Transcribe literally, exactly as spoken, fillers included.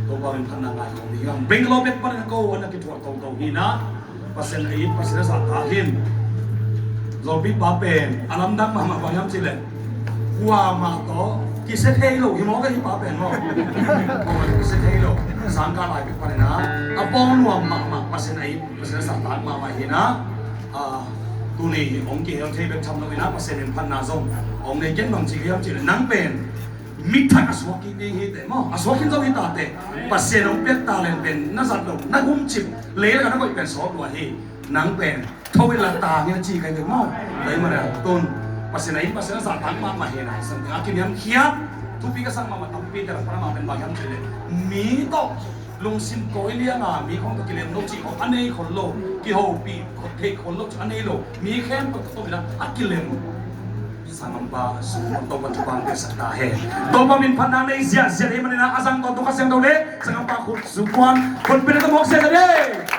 Topa min phatna ngai khawm ding hiam? Bangalore bek panin ko a na kithuah toto hi na. Pasian a it, Pasian a zahtak hi. Zolpi pa pen a lamdang mahmah, bang hiam cih leh kuamah tawh kisia thei lo hi maw, ka hi pa pen maw? Kuamah tawh kisia thei lo. Sangkah lai bek panin a, a pawng nuam mahmah, Pasian a it, Pasian a zahtak mahmah hi na. Ah, tuni hong kihel thei bek tham lo hi na, Pasian min phatna zong hong nei ken. Bang ci ka hiam cih leh nang pen mi thak a suak kik ding hi teh maw, a suak khin zo hi ta teh. Pasian hong piak talent pen na zat lo, na gumcip, lei lakah na koih pen sawt lua hi. Nang pen tho in la tang hi na ci ka hi teh maw. Lei mah leh tun Pasian a it, Pasian a zahtak mahmah hi na, i san teng a kiniamkhiat thupi ka sak mahmah tampi te lak pan amah pen bang hiam cih leh mi tawh lungsim kawi lianga mi khawng tawh kilem lo cih khawng a nei khol lo, kihopih theih khol lo cih a nei lo, mi khempeuh tawh tawh in a kilem. Sanggampa sung Topa thupha pia sak ta hen. Topa min phatna nei ziahziah hi manin a, a zang tawh tung Kha Siangtho le sanggampa khut sung kuan khut pina tawh mawk ziahziah hi.